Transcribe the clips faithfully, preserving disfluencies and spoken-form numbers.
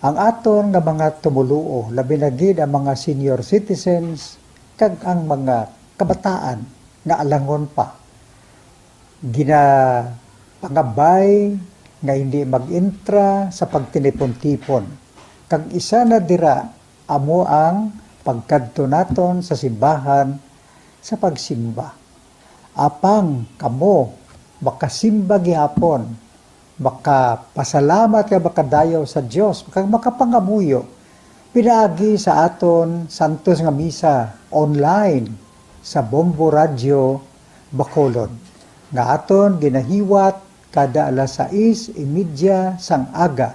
Ang aton nga mga tumoluo, labi na gid ang mga senior citizens kag ang mga kabataan nga alangon pa, ginapangabay nga hindi mag-entra sa pagtinipon-tipon. Kag isa na dira amo ang pagkadto naton sa simbahan sa pagsimba. Apang kamo makasimba gihapon, makapasalamat kag makadayaw sa Dios, kag makapangamuyo pinaagi sa aton santos nga misa online sa Bombo Radyo Bacolod, nga aton ginahiwat kada alas sais y media sang aga.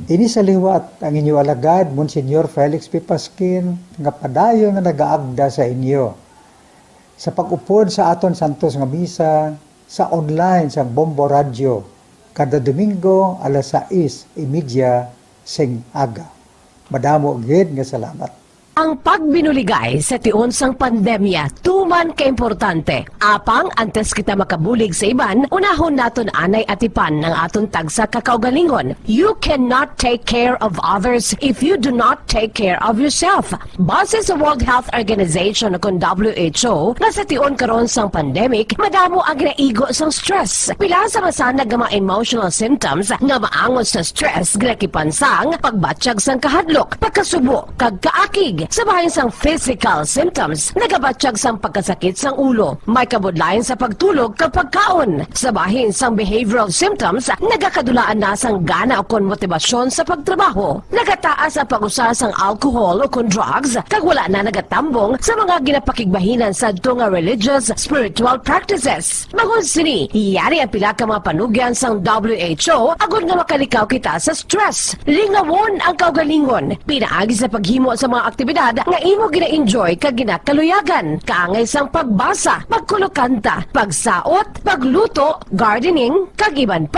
Ini sa liwat ang inyo alagad, Monsignor Felix P. Pasquin, nga padayon nga nagaagda sa inyo sa pag-upod sa aton santos nga misa sa online sang Bombo Radyo kada Domingo alas sais y media sing aga. Madamo gid nga salamat. Ang pagbinuligay sa tion sang pandemya tuman ka importante. Apang antes kita makabulig sa iban, unahon naton anay atipan ang aton tagsa ka kaugalingon. You cannot take care of others if you do not take care of yourself. Base sa World Health Organization o kon W H O, nga sa tion karon sang pandemic, madamo ang ginaigo sang stress. Pila sa masanag nga mga emotional symptoms nga maangot sa stress, ginakipan sang pagbatyag sang kahadlok, pagkasubo, kag kaakig. Sa bahin sang physical symptoms, nagabatyag sang pagkasakit sang ulo, may kabudlayan sa pagtulog kag pagkaon. Sa bahin sang behavioral symptoms, nagakadulaan na sang gana o kon motibasyon sa pagtrabaho. Nagataas ang pag-usa sang alcohol o kon drugs, kag wala na nagatambong sa mga ginapakigbahinan sadto nga religious, spiritual practices. Bangod sini, yari ang pila ka mga panugyan sang W H O agod nga makalikaw kita sa stress. Lingawon ang kaugalingon pinaagi sa paghimo sa mga aktibidad nga imo gina-enjoy kag ginakaluyagan, kaangay sang pagbasa, pagkulokanta, pagsaot, pagluto, gardening, kag iban pa.